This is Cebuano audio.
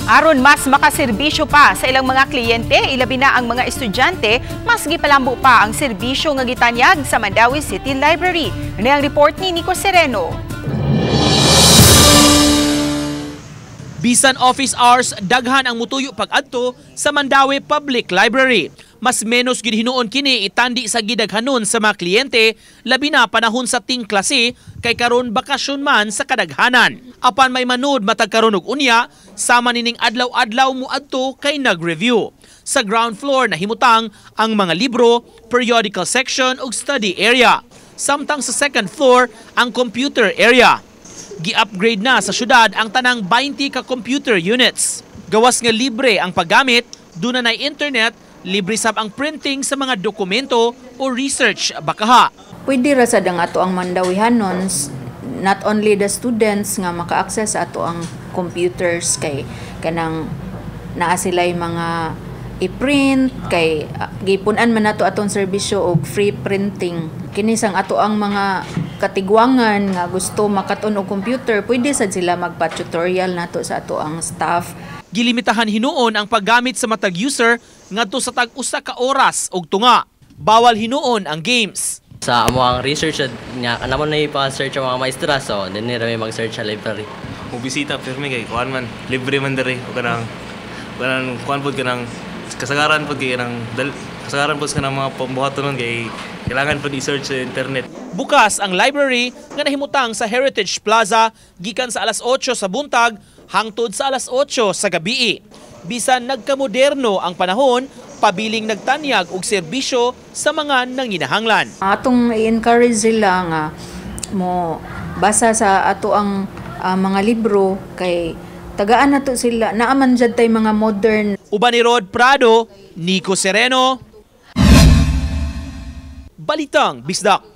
Aron mas makaserbisyo pa sa ilang mga kliyente, ilabi na ang mga estudyante, mas gipalambo pa ang serbisyo nga gitanyag sa Mandaue City Library. Ano ang report ni Nico Sereno? Bisan office hours, daghan ang mutuyo pag-adto sa Mandaue Public Library. Mas menos gid hinuon kini itandi sa gidaghanon sa mga kliyente, labi na panahon sa ting klase kay karon bakasyon man sa kadaghanan. Apan may manud matag karon og unya, sama nining adlaw-adlaw moadto kay nag-review. Sa ground floor nahimutang ang mga libro, periodical section ug study area. Samtang sa second floor ang computer area. Gi-upgrade na sa syudad ang tanang 20 ka computer units. Gawas nga libre ang paggamit, duna na internet, libre sab ang printing sa mga dokumento o research bakaha. Pwede ra sad ang ato ang Mandawihanon, not only the students nga maka-access sa ato ang computers kay kanang naa sila'y mga i-print kay gipun-an man nato atong serbisyo og free printing. Kini sang ato ang mga katigwangan nga gusto makat-on og computer, pwede sad sila magpa-tutorial nato sa ato ang staff. Gilimitahan hinuon ang paggamit sa matag user ngadto sa tag-usa ka oras og tunga. Bawal hinuon ang games. Sa amo ang research nya kanamo na ipa-search ang mga maestra, so dinhi ra mi mag-search sa library. Mo bisita pirmi kay kuan man, libre man diri o kanang kuan pod, kanang kasagaran pod kay kanang kasagaran pod sa kanang mga pambuhaton kay kailangan pod i-search sa internet. Bukas ang library nga nahimutang sa Heritage Plaza gikan sa alas 8 sa buntag hangtod sa alas 8 sa gabii. Bisan nagkamoderno ang panahon, pabiling nagtanyag og serbisyo sa mga nanginahanglan. Atong i-encourage sila nga mo basa sa ato ang mga libro kay tagaan nato sila, naaman jud tay mga modern. Uban ni Rod Prado, Nico Sereno, Balitang Bisdak.